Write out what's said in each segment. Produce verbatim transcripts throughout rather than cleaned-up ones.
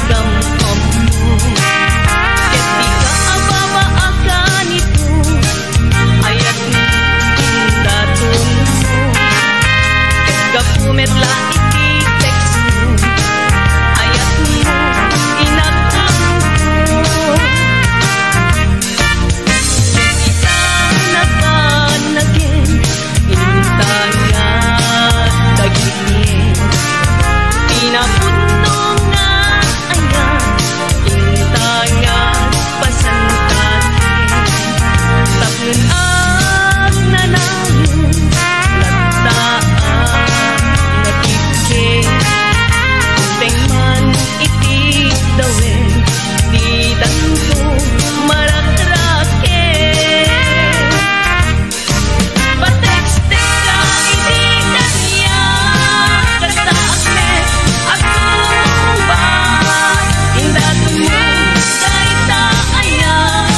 Gam-ammo, ket dika ababa a kanito, ayatmo indatonmo. Ket gapu met la iti textmo, ayatmo inaklangko. Ita nabanagen, intangad dagiti pinapudno nga ayat, intangad pasantaken. Tapno agnanayon, latta a natibke. Unteng man iti dawen, ditanto marakraken. Patekstekka iti kaniak, kasta met a sumungbat, indatonmo dayta ayat.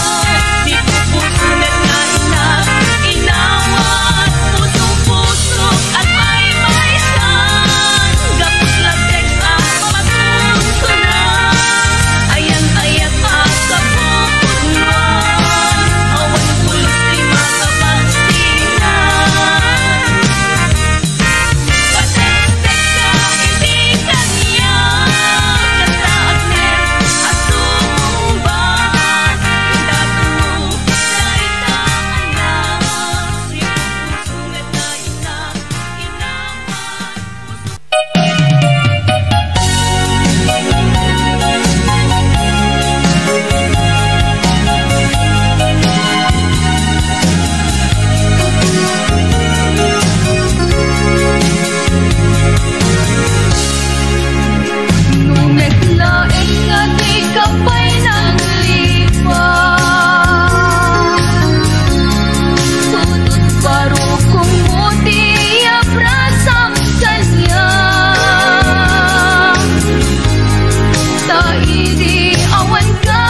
Sipupuso met nga inak, inawat, puso-puso. At maymaysan, gapu la text a mapatungtuna. Ayan-ayat a kapupudnoan, awan pulos ti makapagsina. Patekstekka iti kaniak, kasta met a sumungbat, indatonmo dayta ayat. Sipupuso met nga inak, Barukongmo ti abrasam kaniak. Ta idi awanka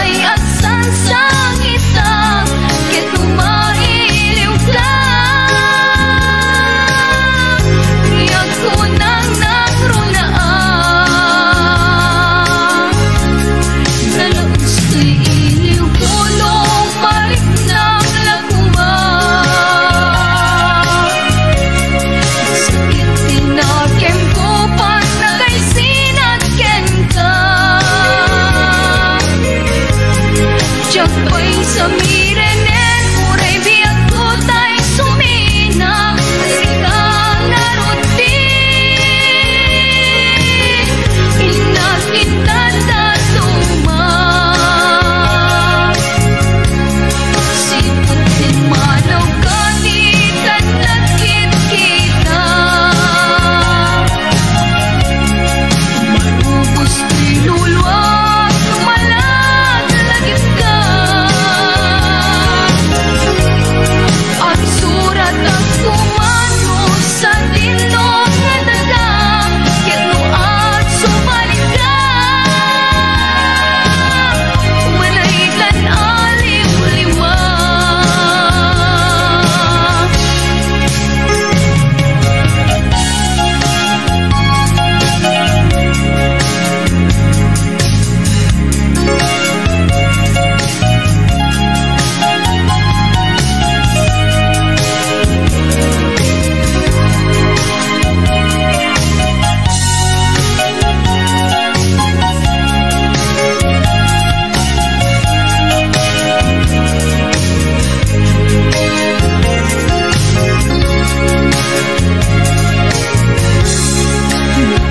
ay agsansangitak, ket no mailiwka, agkunang nangruna. Nalaus ti iliwko no mariknam la koma. Sakit ti nakemko, pannakaisinat kenka. Diak pay samirenen, uray biagko tay suminak. Sika ngarud ti inakinta. Sipud ti manawka, dikan la kitkita. Marubos ti luluak no malaglagitka. Agsuratak koma no sadino nga daga, ket no agsubalitka, umanaykan a liwliwa.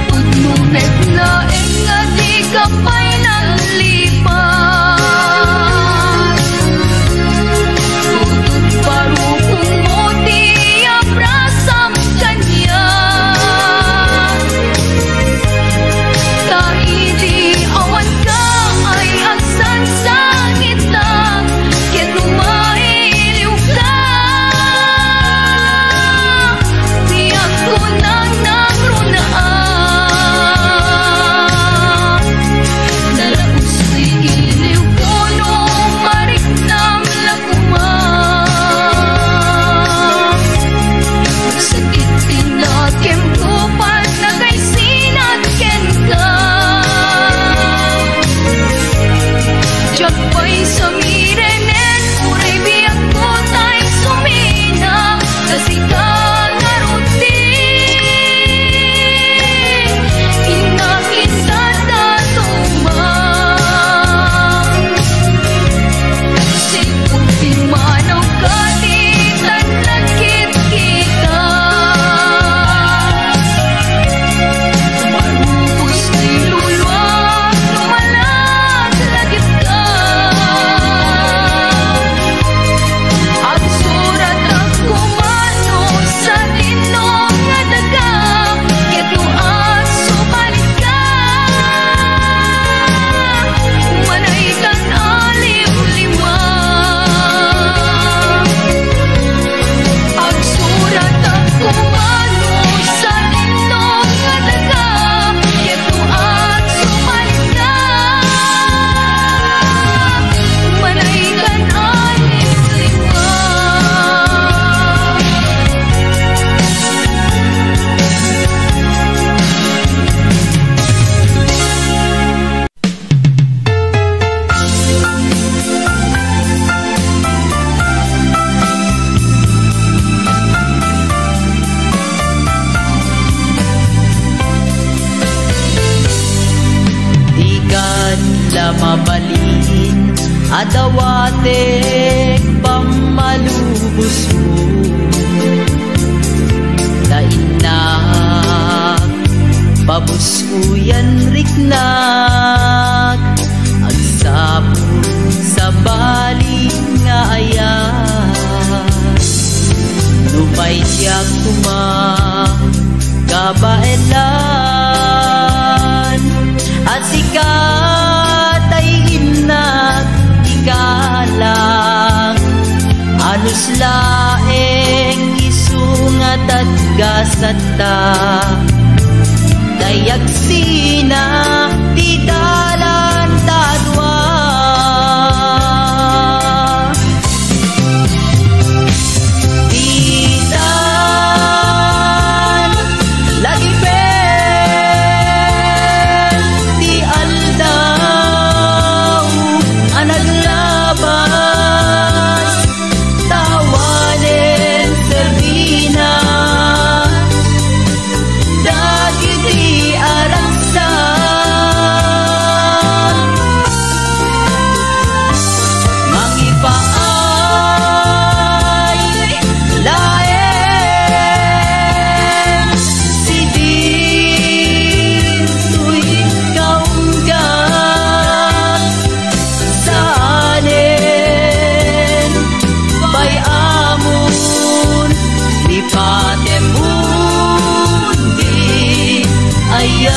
Pudno met laeng nga dika pay nanglipat. Tutut barukongmo ti abrasam kaniak. Ta idi awanka ay agsansangitak, ket no mailiwka, ti agkunang nangruna. Nalaus ti iliw Mabalin a dawatek pammalubosmo. Ta innak, pabus-oyan riknak, agsapul, sabali nga ayat. Nupay diak koma kabaelan a sika tay innak igalang, anus laeng isu nga tadgasatta. Tay agsina ti dalan ta dua. Ditan lagipen ti aldaw a naglabas, ta awanen serbina dagiti aragsak. Mangipaay laeng sidi toy kaunggat. Saanen pay amon ni patemundi ayat.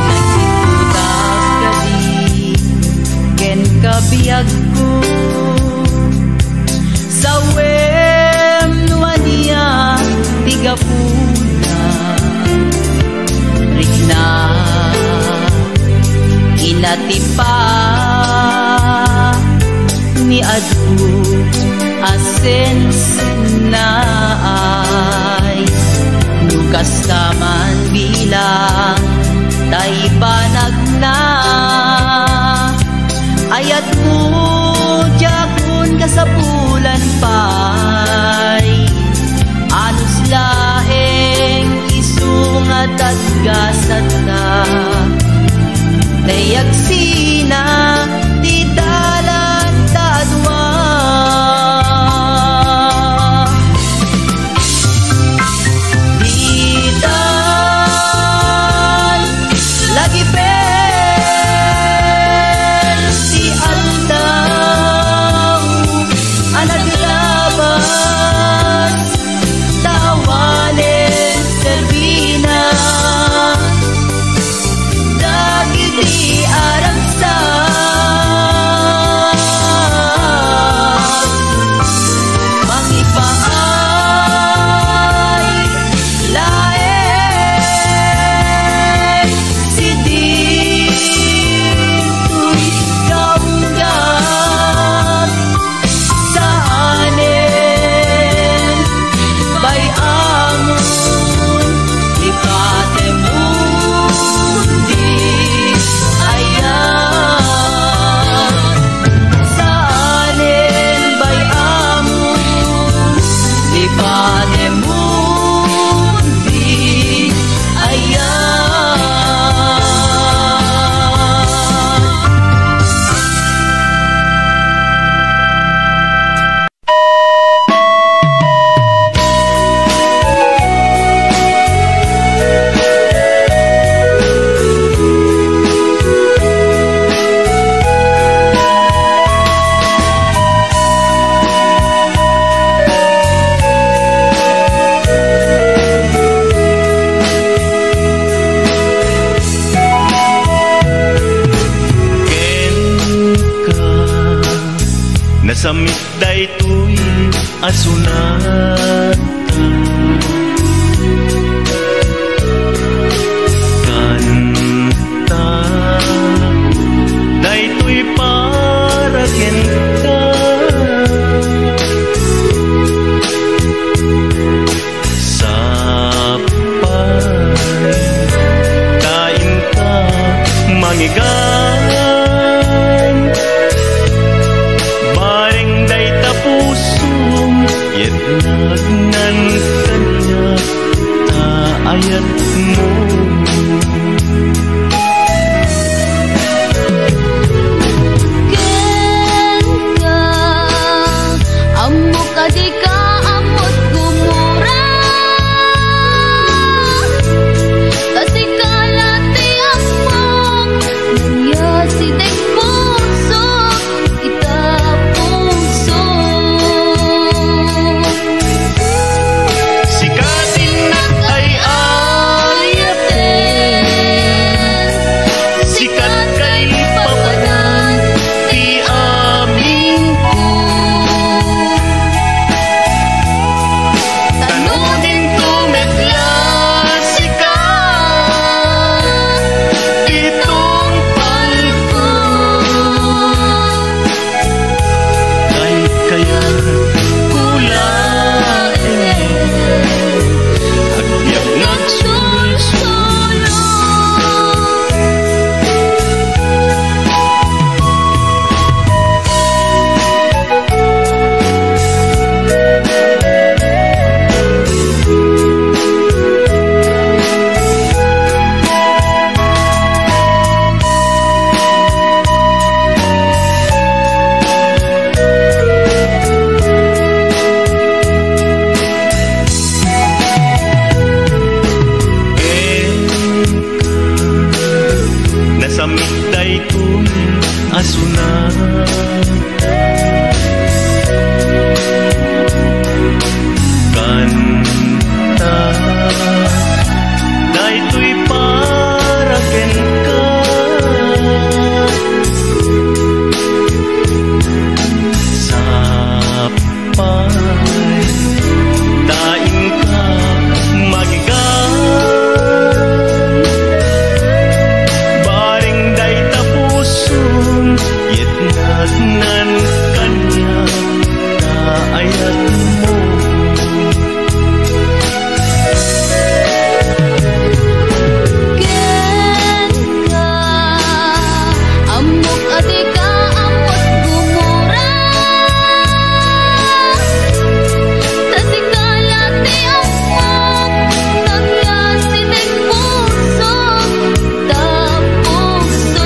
Nagtippudak kadi ken kabiagko. Sawem no ania ti gapuna. Rikna, inatipa ni adu a sensnaay. No kasta man bilang tay banagna, ayatmo diakon kasapulan pay. Anus laeng isu nga tadgasatta. Tay agsina ti dalan ta dua. Ditan lagipen ti aldaw a naglabas, ta awanen serbina dagiti aragsak. Mangipaay laeng sidi toy kaunggat. Saanen pay amon ti patemundi ayat. Saanen pay amon ti patemundi ayat. Kenka, nasamit daytoy a sunat. Kanta, daytoy para ken Ngan kaniak ta ayatmo. Kenka, ammok a dika ammo't gumura. Ta sika la ti ammok, ta kasta ti pusok, ta pusok.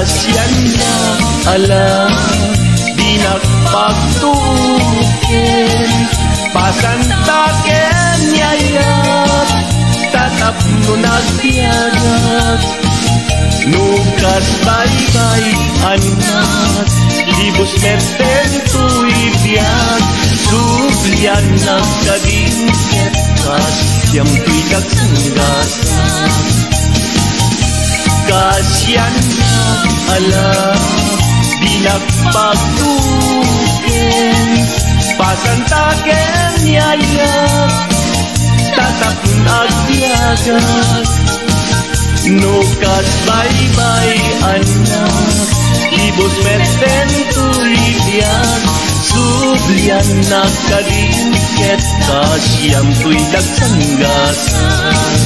Siannak a la, dinak pagtuken, pasanta ken ni ayat, ta tapno nagbiagak. No kas baybay, annak, libos metten toy biag, subliannak kadin ket kas siam toy dagsanggasang. Ka siannak a la, dinak pagtuken, pasanta ken ni ayat, ta tapno agbiagak. No kas baybay, annak, libos metten toy biag, subliannak kadin ket kas siam toy dagsanggasang.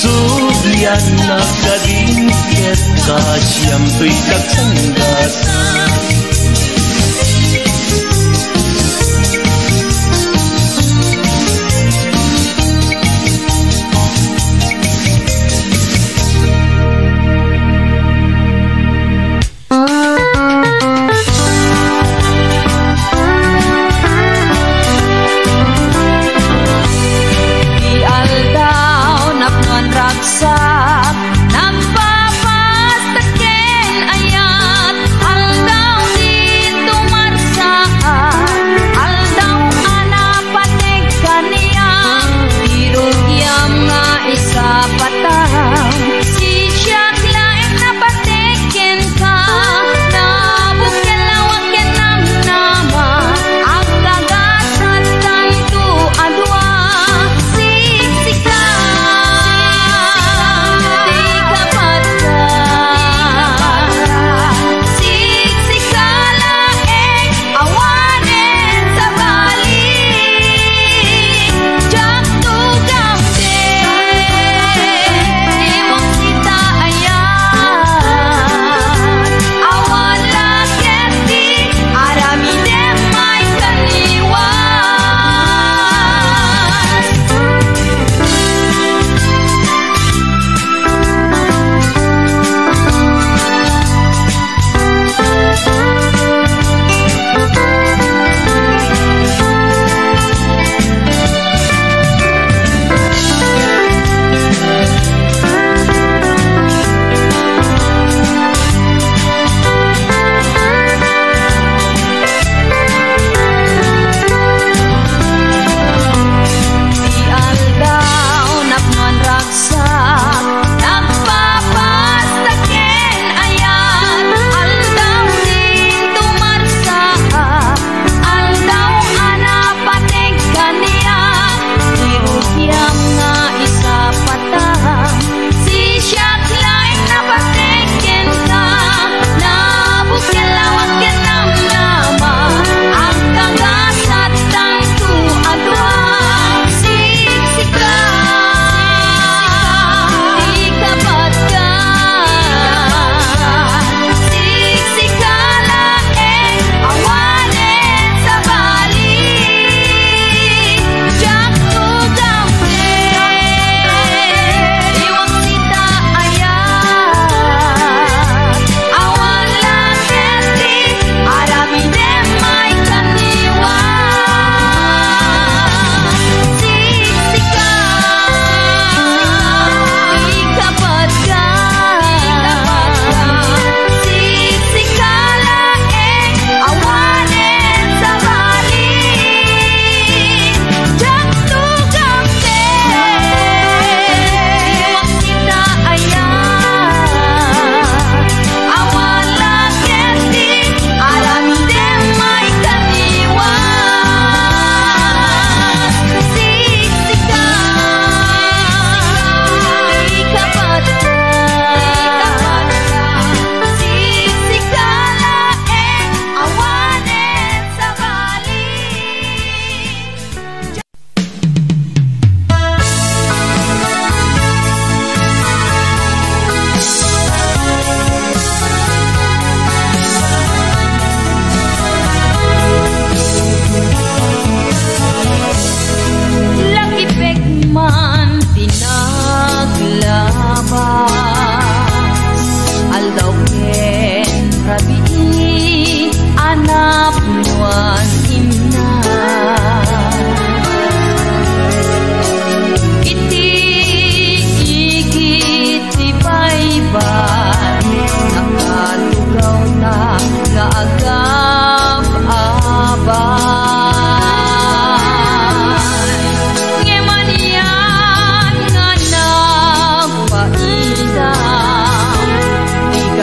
Subliannak kadin ket kas siam toy dagsanggasang. Ti aldaw napnoan ragsak, nagpapastak ken ayat. Aldaw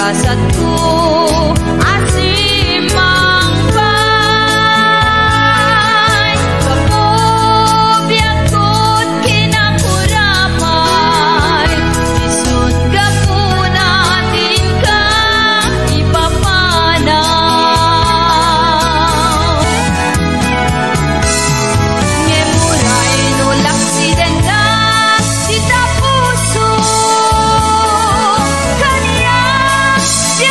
Satko a simmangpay, gapu biagko kinakurapay, isut' gapuna ti inka ipapanaw. Ngem uray no laksidennak dita puso, kaniak ti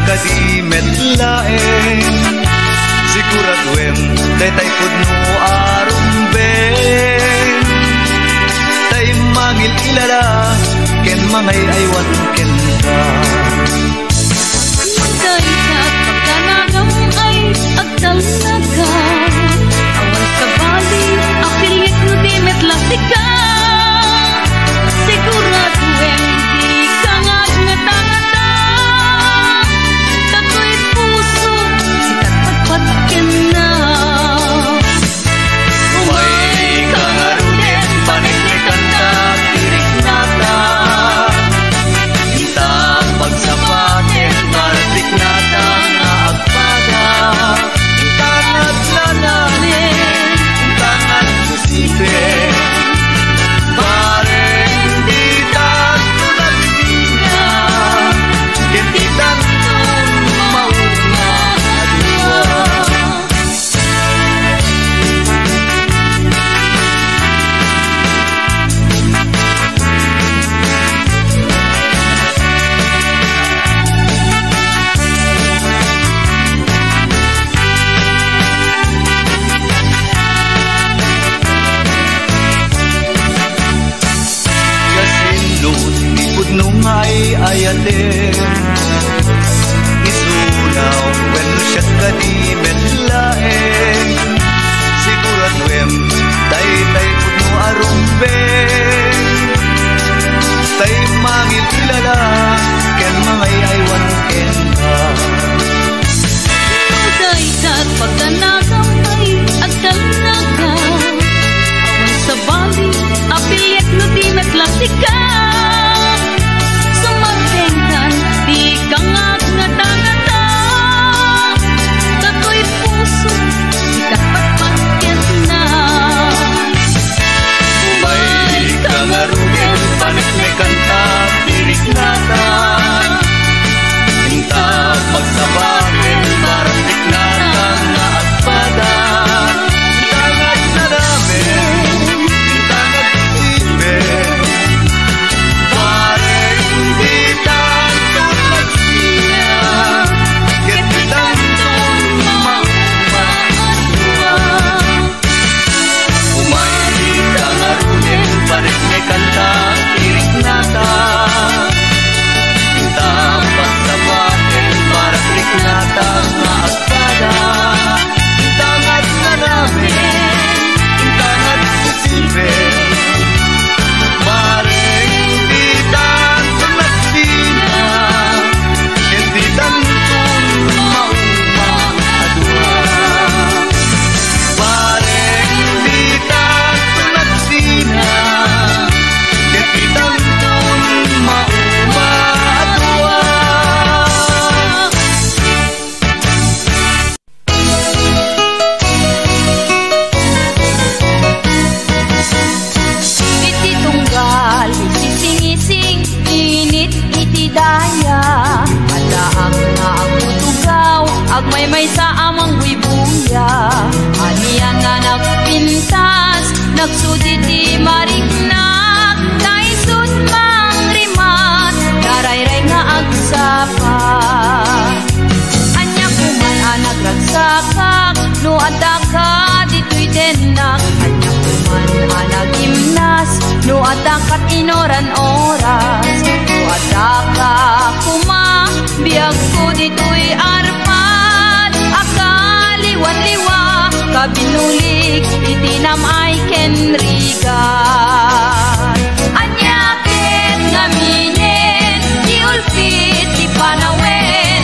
Kadi met laeng, siguraduem, daytay pudno a rumbeng, tay mangil-ilala ken mangay-aywan kenka. Dayta pakanagam ay agtalnaga, awan sabali a pilit no di met la sika. Siguraduem, dika nga agngata-ngata, ta toy puso, sika patpat kenna. Umayka ngaruden, paneknekan ta ti riknata. Inta pagsabaten, para ti riknata nga agpada. Inta naglalamen, inta nagsusite. Bareng ditan ko nagdina, ket ditanton mauna a dua. Kasinno ti pudno nga ay-ayaten? Isuna wenno siak kadi met laeng? Siguraduem, daytay pudno a rumbeng, tay mangil-ilala ken mangay-aywan kenka. No dayta pakanagam ay agtalnaga, awan sabali a pilit no di met la sika. Sumardengtan, dika nga agngata-ngata, ta toy puso, sika patpat kenna. Umayka ngaruden, paneknekan ta ti riknata. Inta pagsabaten, para ti riknata nga agpada. Inta naglalamen, inta nagsusite. Bareng ditanton magsina, ket ditanton mauma a dua. Umayka ngaruden, paneknekan ta ti riknata. Inta pagsabaten, para ti riknata nga agpada. Inta naglalamen, inta nagsusite. Bareng ditanton magsina, ket ditanton mauma a dua. Bareng ditanton magsina, ket ditanton mauma a dua. Iti tunggal, iti singising, init iti daya, addaak nga agtutugaw, agmaymaysa a mangbuybuya. Ania nga nagpintas, nagsudi ti mariknak, ta isu mangrimat, narayray nga agsapa. Ania koman a nagragsakak, no adda ka ditoy tennak? Ania koman a nagimnas, no adda kat inuran oras? No adda ka koma, biagko ditoy arpad, akaliwan-liwa, kabinulik iti nam-ay ken rigat. Ania ket ngaminen ti ulpit ti panawen,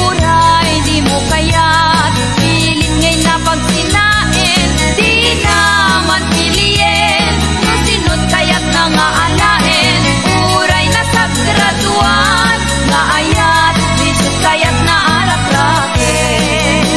uray dimo kayat, pilit ngay napagsinaen, dina man pilien, no sinot kayatna nga alaen, uray nasagraduan nga ayat, isut kayatna a rakraken.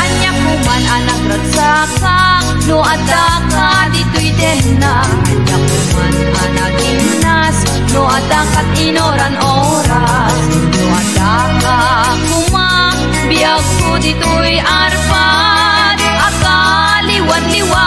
Ania koman a nagragsakak, No addaka ditoy denna, adda koman a nagimnas. No addaka inuran oras, no addaka koma, biagko ditoy arpat. Akaliwan-liwa,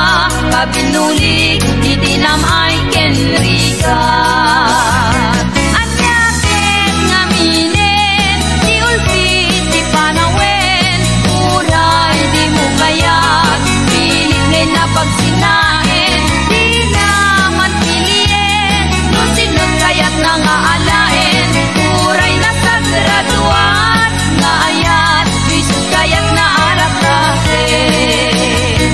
kabinulik, iti nam-ay ken rigat. Ania ket ngaminen ti ulpit ti panawen? Uray dimo kayat, pilit ngay na pagsinaen. Dina man pilien no sino kayatna nga alaen. Uray nasagraduan nga ayat, no isu kayatna a rakraken.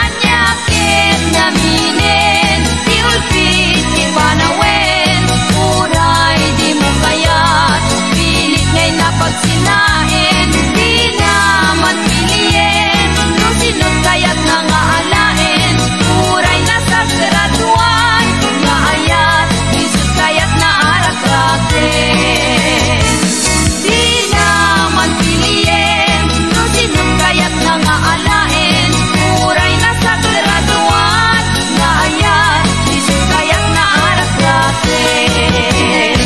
Ania ket ngaminen ti ulpit ti panawen? Uray dimo kayat, pilit ngay na pagsinaen. Dina man pilien no sino kayatna nga alaen. Uray nasagraduan nga ayat, no isu kayatna a rakraken. Dina man pilien no sino kayatna nga alaen. Uray nasagraduan nga ayat, no isu kayatna a rakraken.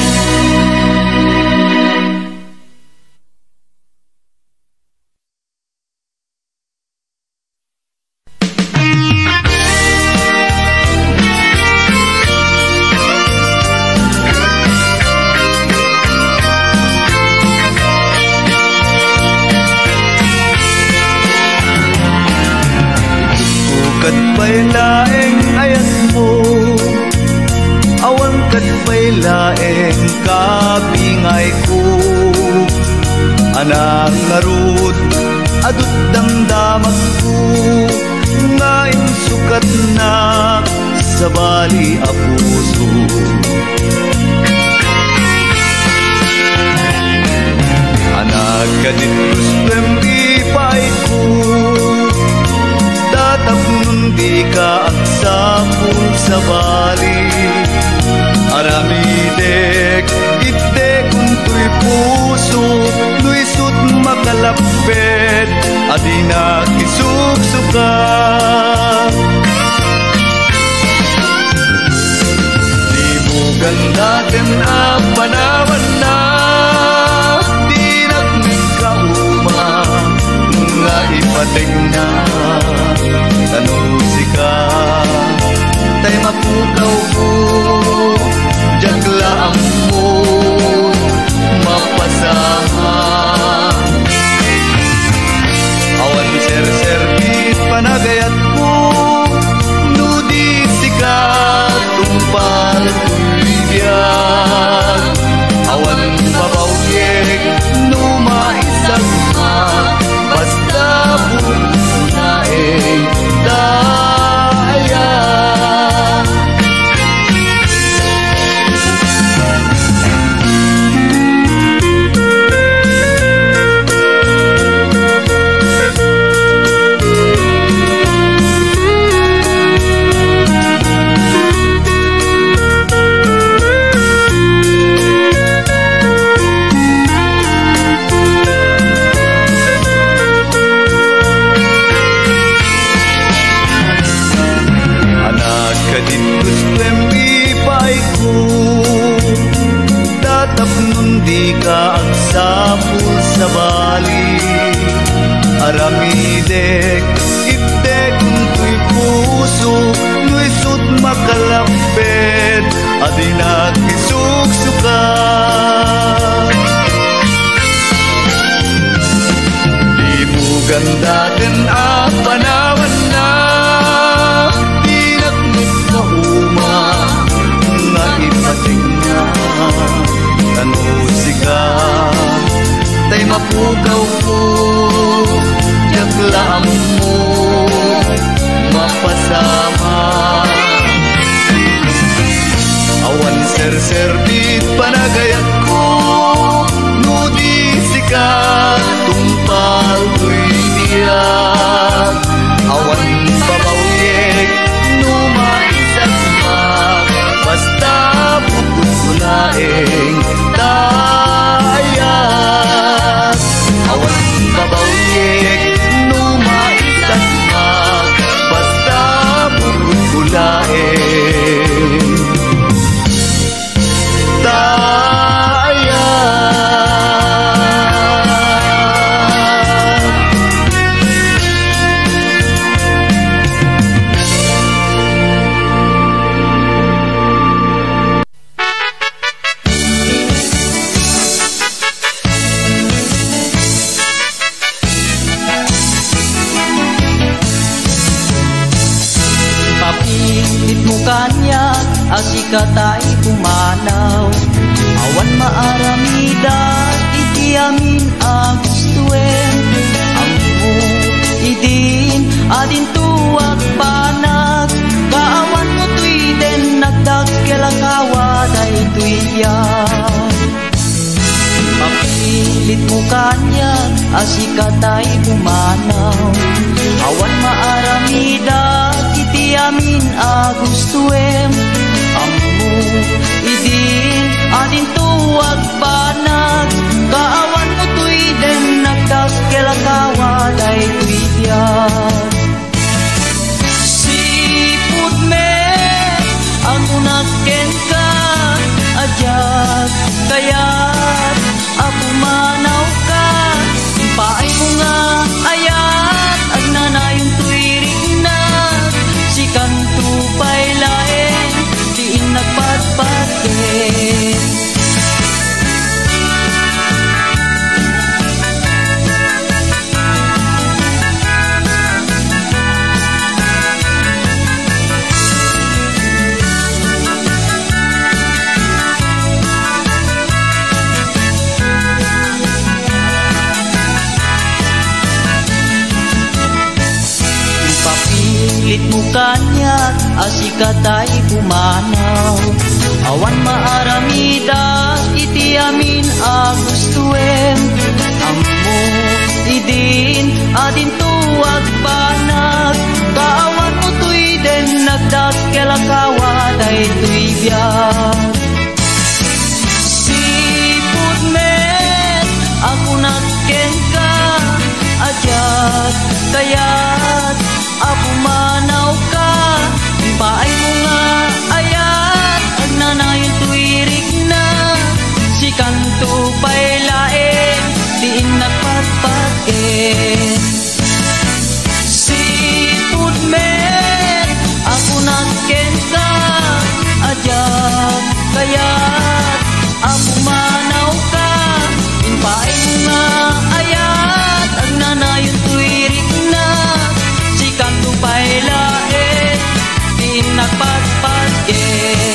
Ket pay laeng ayatmo, awan ket pay laeng kabingayko. Anak ngarud, adut damdamakko nga insukatnak sabali a puso. Anak, kadit gustoem ipaayko, ta tapnon dika agsapul sabali. Aramidek, itdekon toy puso, no isut' makalapped a dinak isuksuka. Dimo gandaten a panawanna, dinak met kauma nga ipatengna. Tano sika, tay mapukawko, diak la ammo mapasama. Awan serserbi panagayatko, no di sika tungpal toy biag. Awan babaw yek no maisagma, basta buot laeng daya. Anak, kadit gustoem ipaayko, ta tapnon dika agsapul sabali. Aramidek, itdekon toy puso, no isut' makalapped a dinak isuksuka. Dimo gandaten a panawanna, dinak met kauma nga ipatengna. Tano sika, tay mapukawko, diak la ammo mapasama. Awan serserbi panagayatko, no di sika tungpal toy biag. Awan babaw yek no maisagma, basta buot laeng daya. Awan babaw yek no maisagma, basta Kaniak a sika tay pumanaw, awan maaramidak iti amin a gustoem. Ammo idin a dinto agbanag, kaawanmo toy den nagdakkel a kawa daytoy biag. Ipapilitmo kaniak a sika tay pumanaw. Awan maaramidak iti amin a gustoem. Ammo idin a dinto agbanag, kaawanmo toy den nagdakkel a kawa daytoy biag. Sipud met a kunak kenka a diak kayat a pumanawka. Impaaymo nga ayat, agnanayon toy riknak, sikanto pay laeng ti innak patpatgen. Ipapilitmo kaniak a sika tay pumanaw. Awan maaramidak iti amin a gustoem. Ammo idin a dinto agbanag, kaawanmo toy den nagdakkel a kawa daytoy biag. Sipud met a kunak kenka a diak kayat a pumanawka. Impaaymo nga ayat, agnanayon toy riknak, sikanto pay laeng ti innak patpatgen. Sipud met a kunak kenka a diak kayat a pumanawka. Impaaymo nga ayat, agnanayon toy riknak, sikanto pay laeng ti innak patpatgen.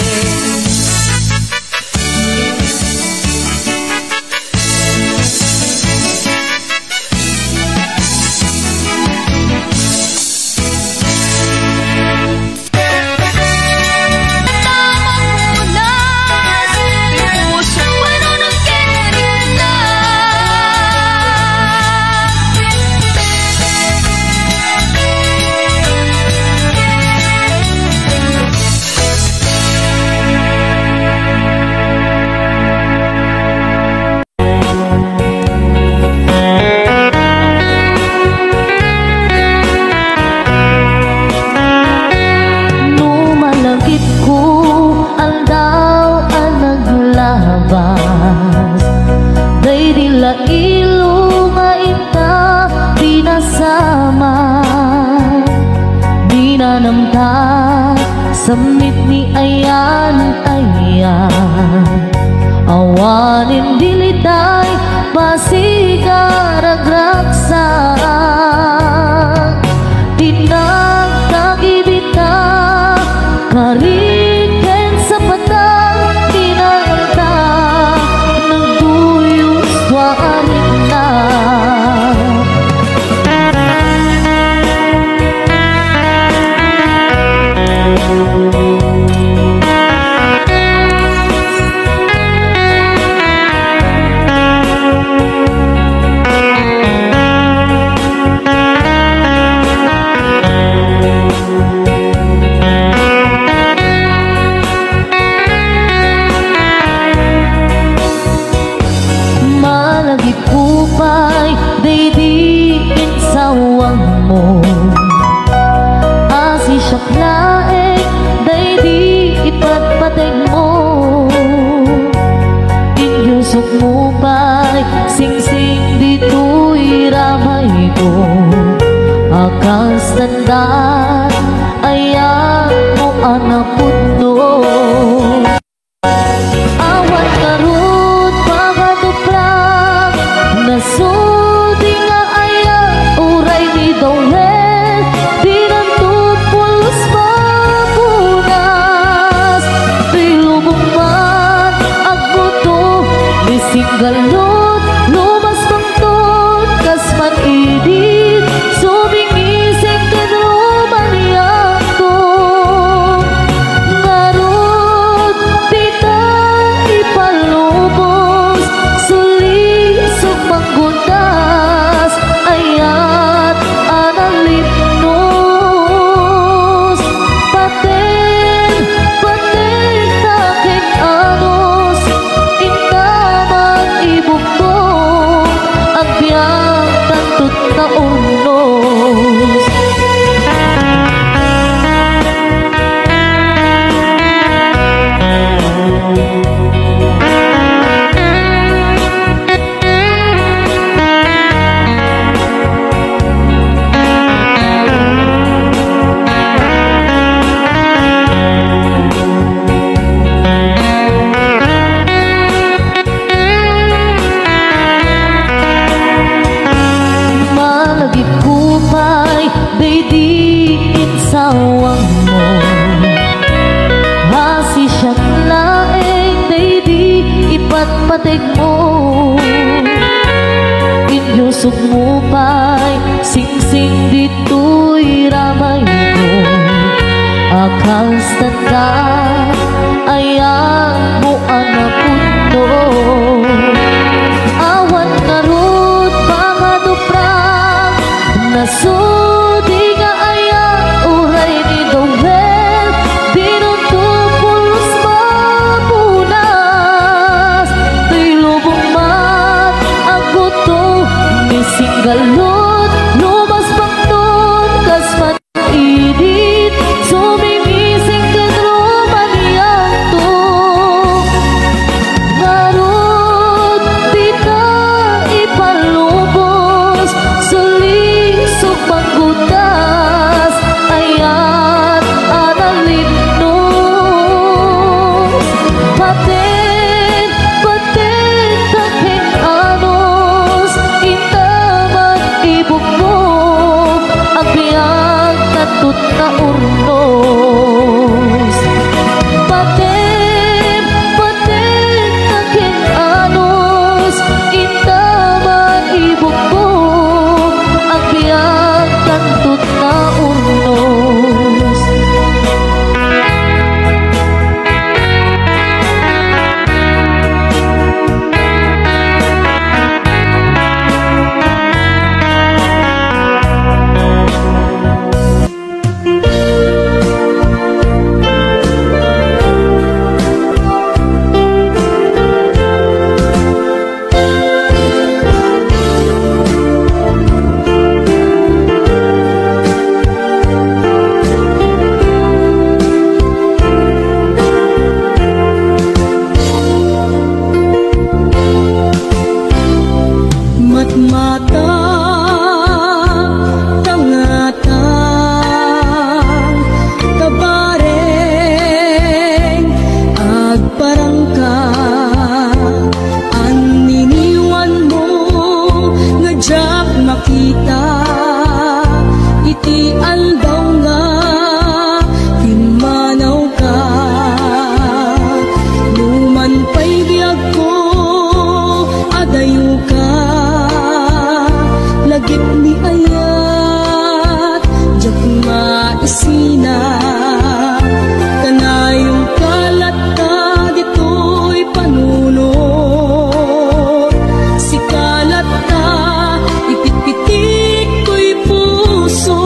No malagipko aldaw a naglabas, daydi la ilong a inta pinasamak, dinanamtak sammit ni ayan-ayan. Awanen dilitay, pasiga ragragsak. Tinagtagibita, kari ken sapatan, tinalta, nagduyos tua a rikna. Malagipko pay daydi insawangmo. Asisiak laeng daydi ipatpategmo. Inyusokmo pay singsing ditoy ramayko. A kas tanda, ayatmo a napudno. Awan ngarud pakatuprak, nasudi nga ayat, uray ni Dawel, dinanto pulos mapuna. idi insawangmo. Asisiak laeng daydi ipatpategmo. Inyusogmo pay singsing ditoy ramayko. Akastanda ayat mo a napudno. Awan ngarud pangaduprang nasudi nga ayat uray ni Dawel. Binuto pulos mapunas. Toy lubong met aguto, misinggalot, lumas bakton, kas man idit, sumimising ken rumanianto. Ngarud, dita ipalubos, sulisog manggutas, ayat a nalipnos. Baten, baten ta ken anus, inta man ibukmo, agbiag ta tutna urnos. Baten, baten ta ken anus, inta man ibukmo, agbiag ta tutna urnos. Matmata, tangatang, kabareng, agparangka, anniniwanmo nga diak makita iti aldaw nga pimmanawka. Numan pay biagko, adayoka, lagip ni ayat, diak maisina. Kanayonka latta ditoy panunot, sika latta ipitpitik toy puso.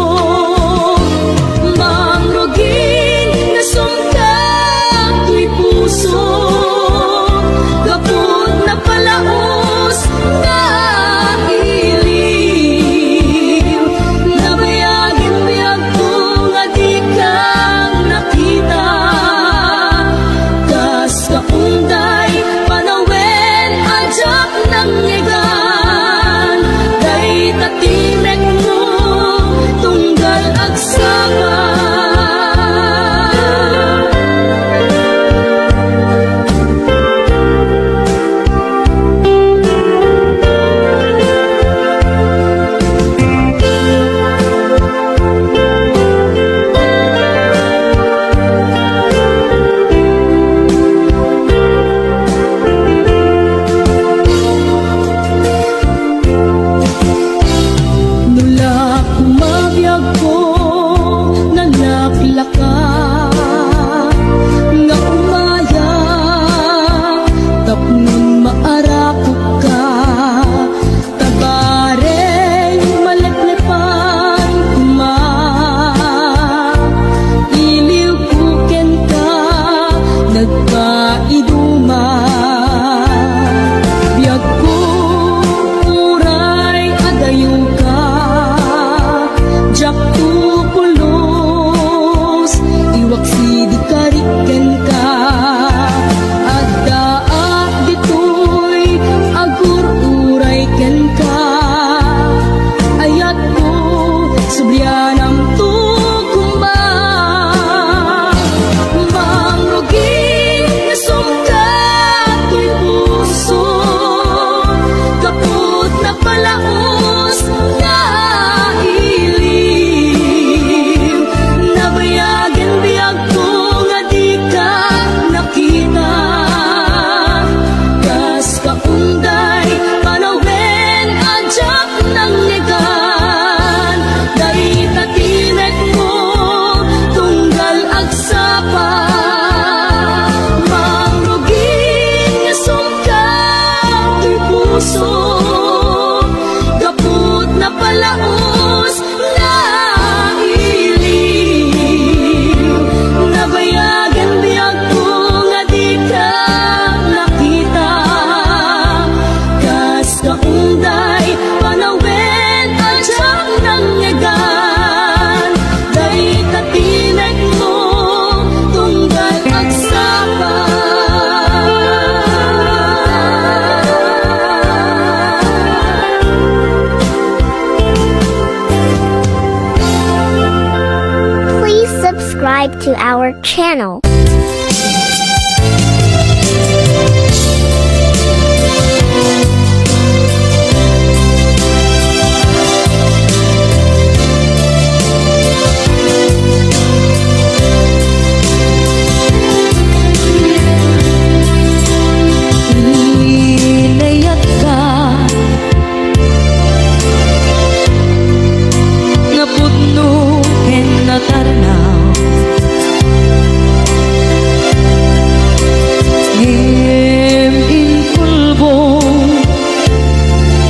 to our channel. Inayatka, napudno ken natarnaw. Ngem inkulbong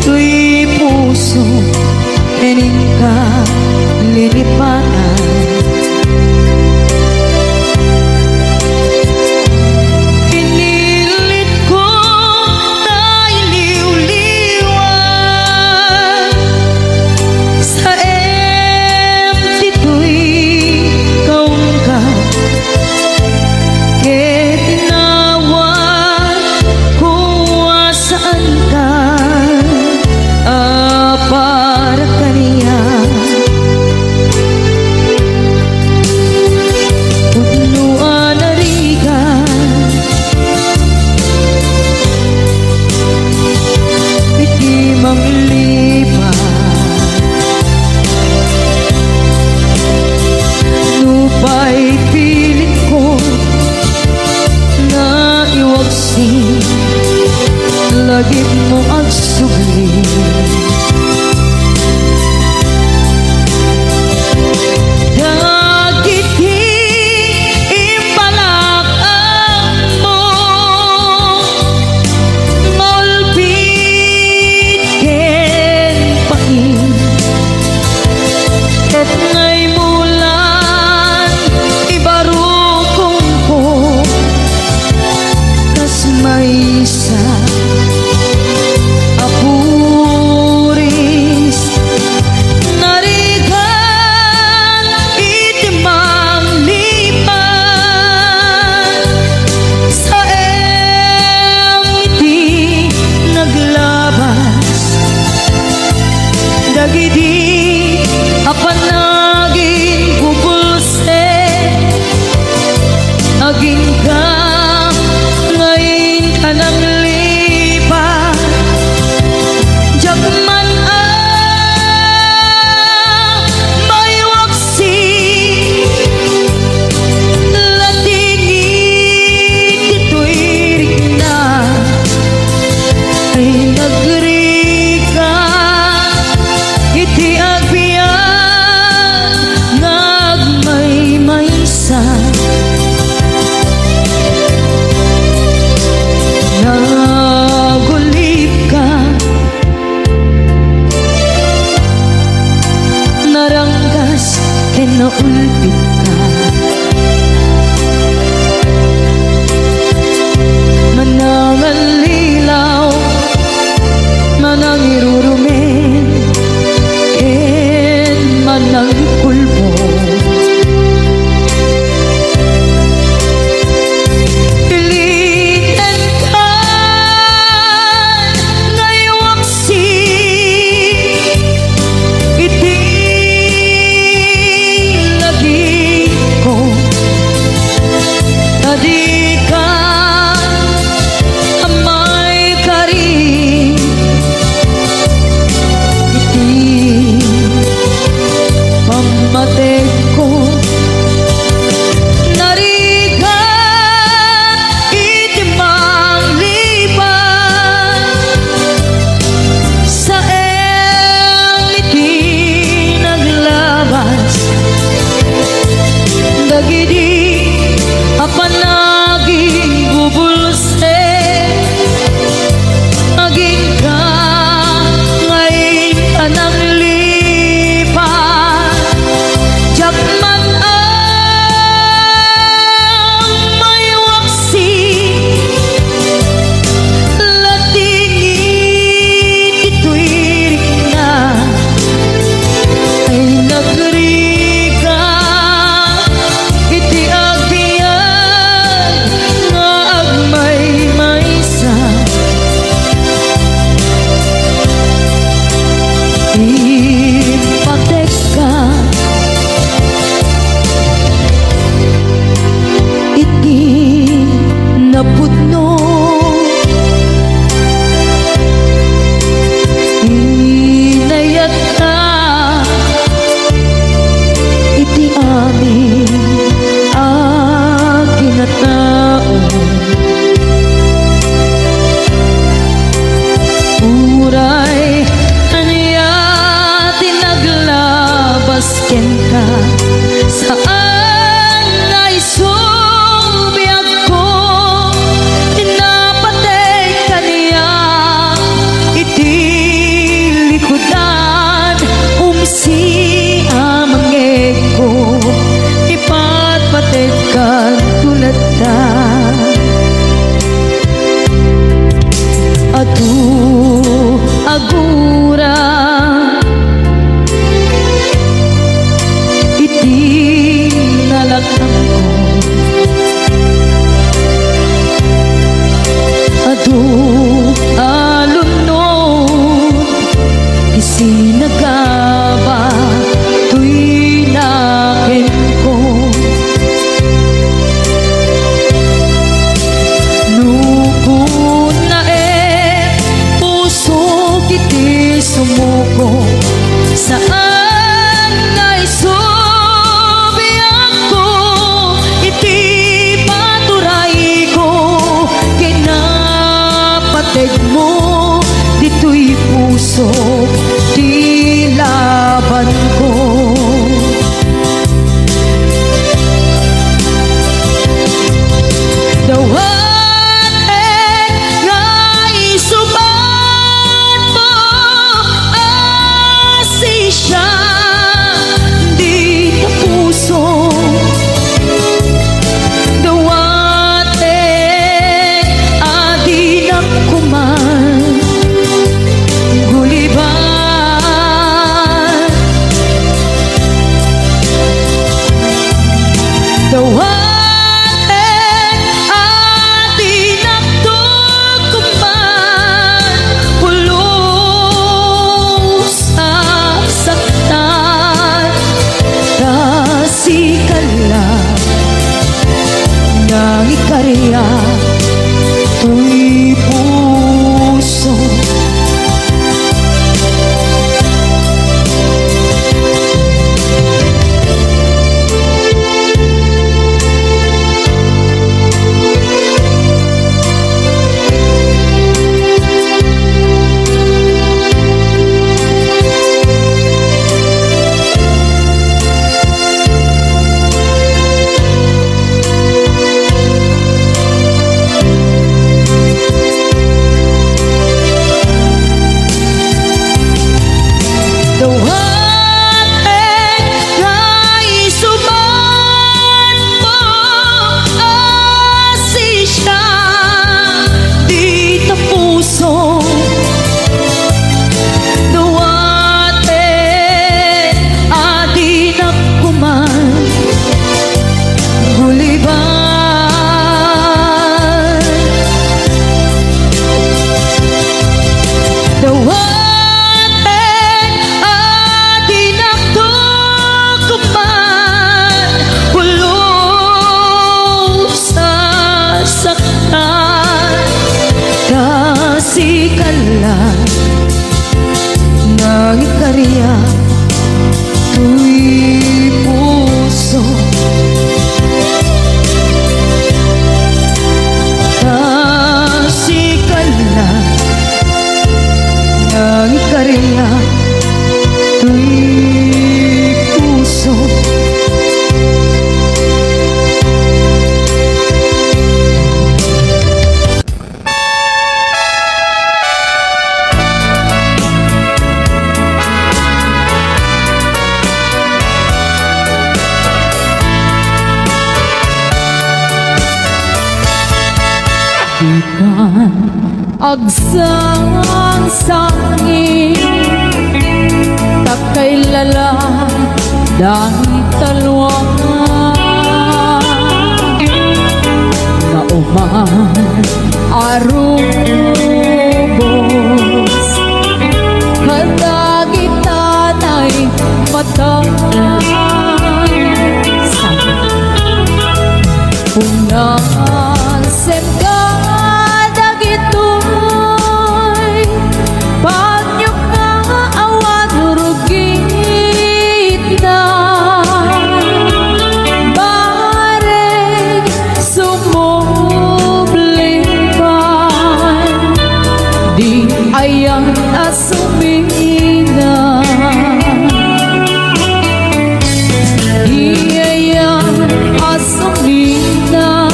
toy puso ken inka linipatan. Pinilitko ta iliwliwan. Saem ditoy kaungka, ket inawan ko a saanka a para kaniak. Pudno a narigat iti manglipat. Nupay pilitko nga iwaksi, lagipmo agsubli. Dagiti imbalakmo nga ulpit ken pain, ket naimulan ibarukongko kas maysa a puris. Narigat iti manglipat, saem ti naglabas dagidi a panaginbubulsek. Agingga nga inka nanglipat, diak man a maiwaksi. Lating ditoy rikna ay nagrigat iti agbiag nga agmaymaysa. Nagulipka, naranggas ken naulpitka. Manangallilaw, manangirurumen, ken manangkulbong. Ilitenkan nga iwaksi iti lagiko. Saan nga isu biagko, napateg kaniak iti likudan, umsi a mangngegko, ipatpategkanto latta. Adu a gura iti nalaknangko. Adu a lunod ti sinagaba toy nakenko. No kunnaem, pusok iti sumuko, saan nga isu biagko iti paturayko, ken napategmo ditoy pusok ti labanko. Dawatek nga isubatmo a sisiak dita puso. Dawatek a dinak koman guliban. Dawatek a dinak koman pulos a saktan, ta sika la nangikariak toy puso. Dawatek nga isubatmo a sisiak dita puso. Dawatek a dinak koman guliban. Dawatek a dinak koman pulos a saktan, ta sika la nangikariak toy puso. Ta sika la nangikariak toy puso. Dikan agsangsangi, ta kailala dagita luanga nga uman a rubos kadagita naimatan. Unasem kadagitoy banio nga awan rugitna. Bareng sumubli pay, di ayan a sumina. Di Sumina,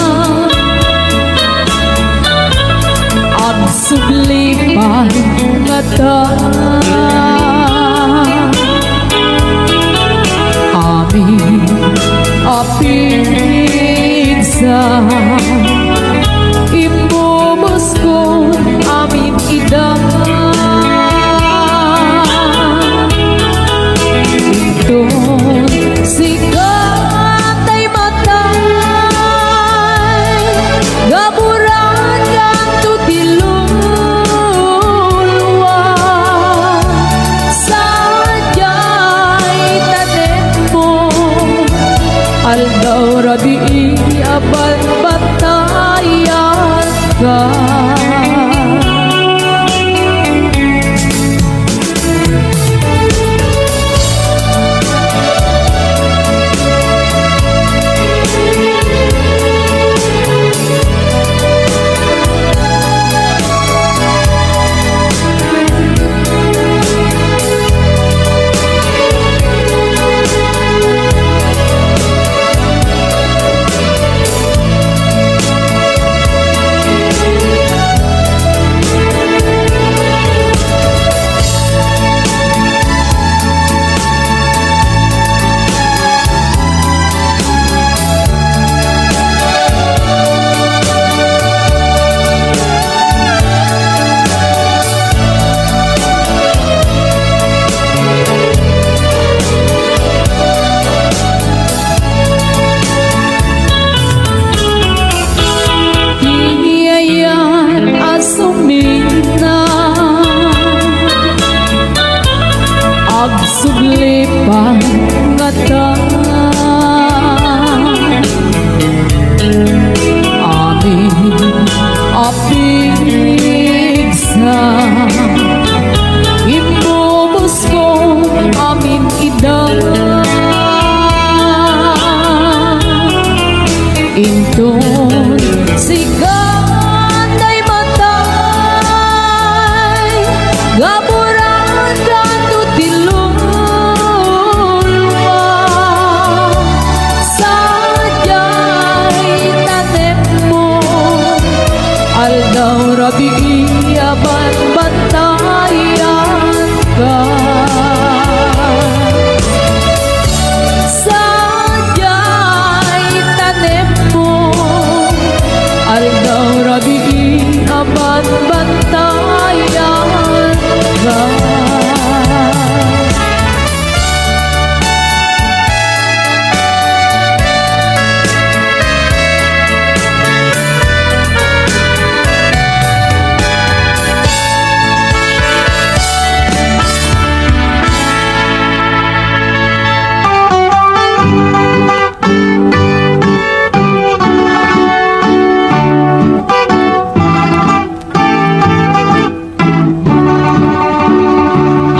agsubli pay ngata. Amin a pigsa, imbubuskon amin ida. Inton sika tay matay, gaburan kanto ti luluwa. Sadiay tanemmo, aldaw rabii a banbantayan ka. Ti ayan a sumina, agsubli pay ngata. Amin a pigsa, imbubuskon amin ida. Inton sika tay matay, gaburan kanto ti luluwa. Sadiay tanemmo, aldaw rabii a banbantayan ka. Sadiay tanemmo, aldaw rabii a banbantayan ka.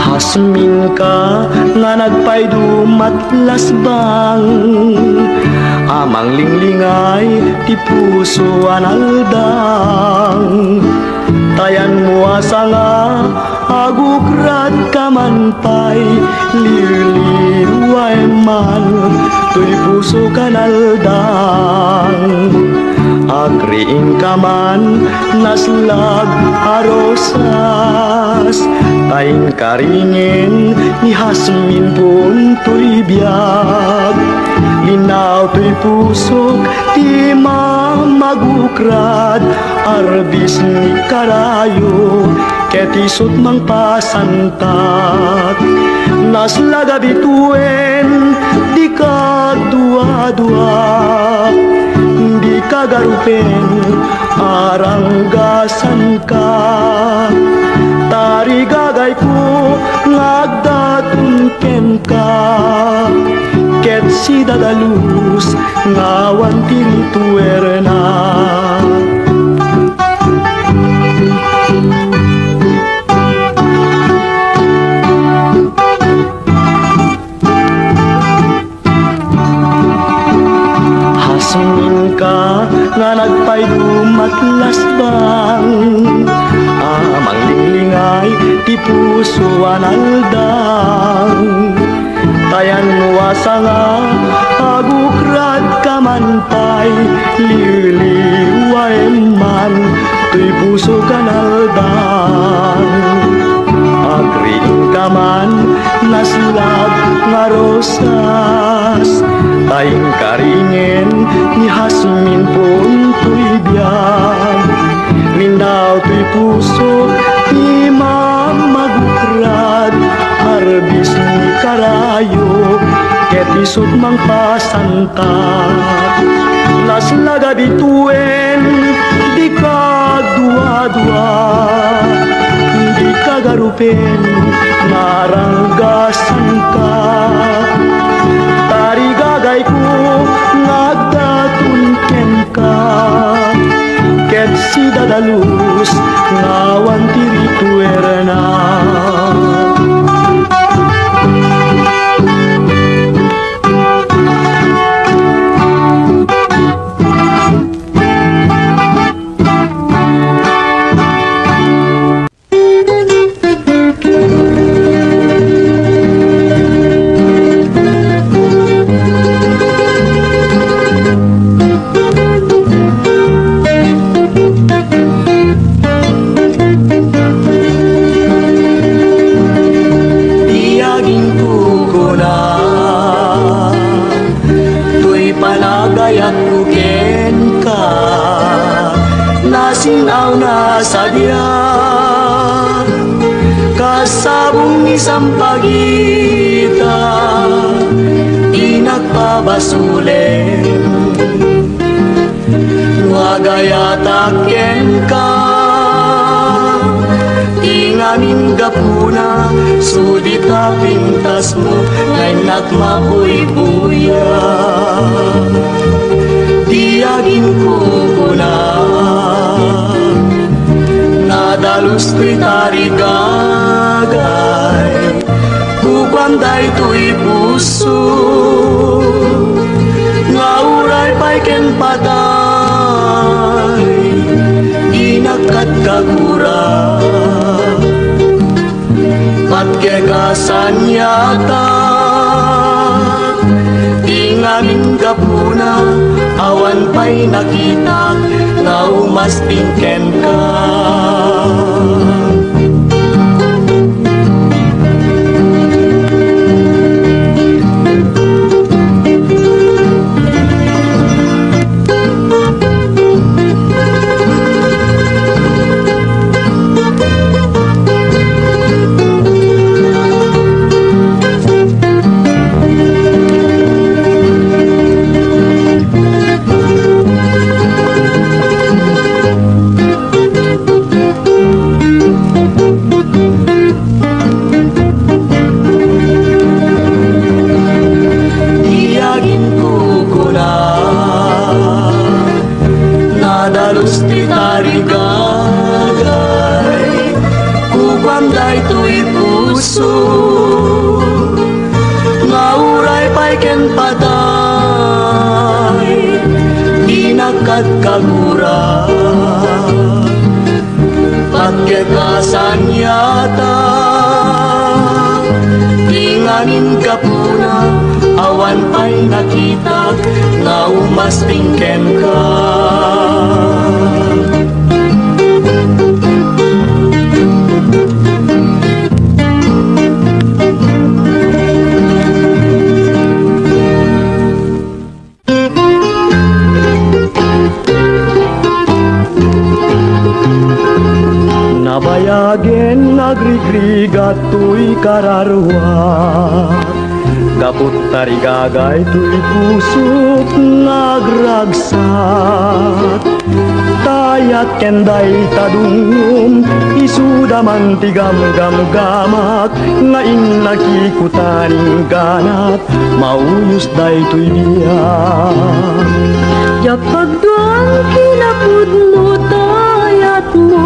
Hasminka nga nagpaydum a lasbang, a manglinglingay ti puso a naldang. Tayanmo a sanga, agukradka man pay, liwliwaem man toy pusok a naldang. Agriingka man, naslag a rosas, ta inkaringen ni Hasmin puon toy biag. Linnaw toy pusok ti mamagukrad, arbis ni karayo, ket isut' mangpasantak. Naslag a bituen, dika agduadua, dika garupen, aranggasanka. Tarigagayko nga agdaton kenka, ket sidadalus nga awan ti rituerna. Hasminka nga nagpaydum a lasbang, a manglinglingay ti puso a naldang. Tayanmo a sanga, agukradka man Sas, ta inkaringen ni Jasmine Puntoy biag. Mindaw toy pusok ti mamagukrad, harbis ni karayo, ket isut' mangpasantak. Laslaga bituen, dika agduadua, dika garup- pen, naranggasanka. Tarigagayko nga agdaton kenka, ket sidadalus nga awan ti rituerna. Ti aginkukuna, toy panagayatko kenka, nasin-awna sadiak, kas sabong ni sampagita, dinak pabasolen. No agayatak kenka, ti ngamin gapuna, sudita pintasmo, nga innak mabuybuya. Ti aginkukuna, nadalus toy tarigagay, kukuam daytoy puso, nga uray pay ken patay, dinak katkagura. Patgek a saniatak, ti ngamin gapuna, awan pay nakitak, nga umasting kenka. Ti aginkukuna, nadalus ti tarigagay, kukuam daytoy puso, nga uray pay ken patay, dinak katkagura. Patgek a saniatak, ti ngamin gapuna, awan pay nakitak, nga umasting kenka. Nabayagen nagrigrigat toy kararua, gapu tarigagay toy pusok nga agragsak. Tayat ken dayta dungngom, isuda man ti gamgamgamak, nga innakikutan ingganat, mauyos daytoy biag. Diak pagduan kinapudno tayatmo,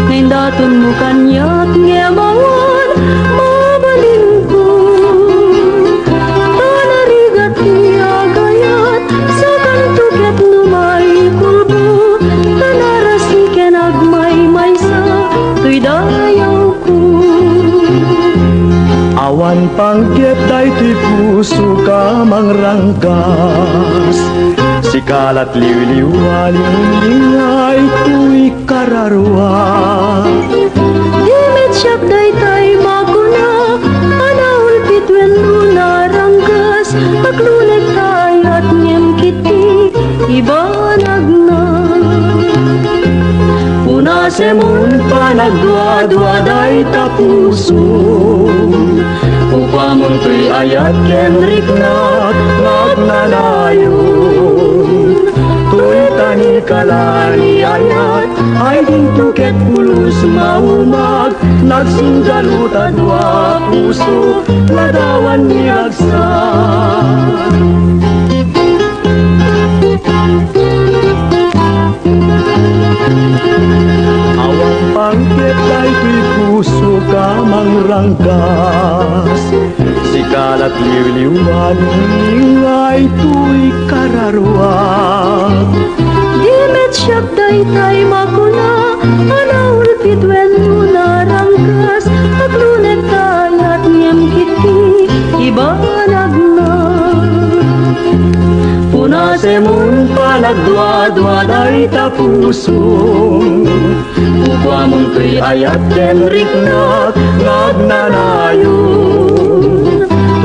nga indatonmo kaniak ngem awan mabalinko. Ta narigat ti agayat, sakanto ket no maikulbo, ta narasi ken agmaymaysa toy dayaw. Awan panggep daytoy pusok a mangranggas. Sika lat liwliwa, lingling-lingay toy kararua. Di met siak daytay makuna a naulpit wenno Aglunek ta ayat ngem ketdi ibanagna. Punasemon panagduadua dayta pusom. Kukuamon toy ayat ken riknak nga agnanayon. Toy tanikala ni ayat, ay dinto ket pulos maumag. Nagsinggalut a dua puso, ladawan ni ragsak. Awan pangpet daytoy puso ka mangranggas. Sika lat liwliwan, ingay toy kararuak. Di met siak daytay makuna, a naulpit wenno naranggas, aglunek ta ayat ngem ketdi ibanagna. Punasemon panagduadua dayta pusom. Kukuamon toy ayat ken riknak nga agnanayon.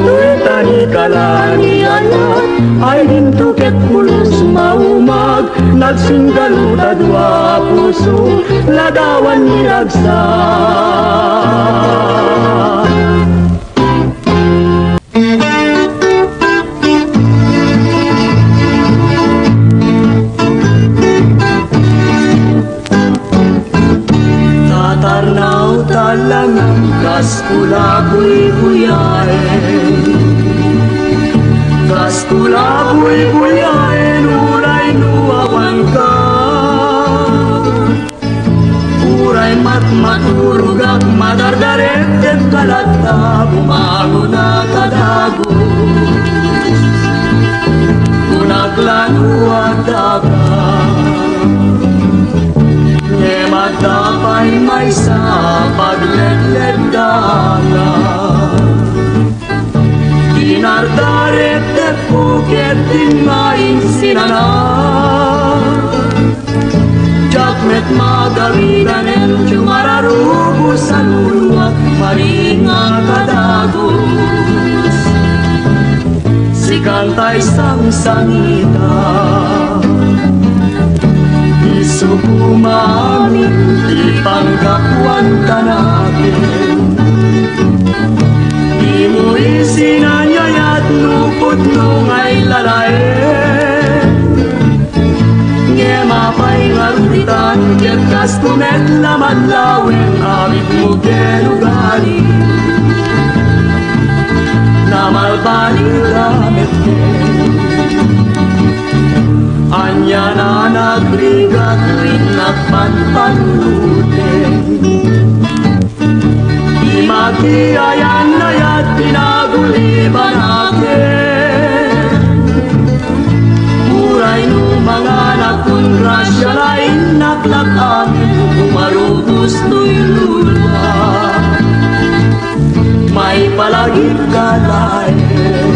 Toy tanikala ni ayat, ay dinto ket pulos maumag. Nagsinggalut a dua puso, ladawan ni ragsak. Tatarnaw ta langam kas kula buybuyaen. Kas kula buybuyaen, uray no awanka. Uray matmaturogak, madardarettek ka latta, bumangon a kadagus. Kunak la no addaka, ngem adda pay maysa a pagledleddaka. Dinardarettekko ket dinmain sinana. Diak met magawid a neng ti mararubos a luluak, maringa kadagus. Sikan tay sangsangita, isu koma amin ti panggapuan kanakin. Dimo isin a niayat no pudno nga ilalaen. Ngem apay nga rugitan ket kasto met la madlawen, amitmo ken ugali. Namalbalida met ken. Ania a nagrigat, riknak panpanuluten. Di makiayan-ayat ti nagulibanaken. Uray no manganak kun grasia, lainnak la amin umarubos toy luluak. Maipalagipka laeng.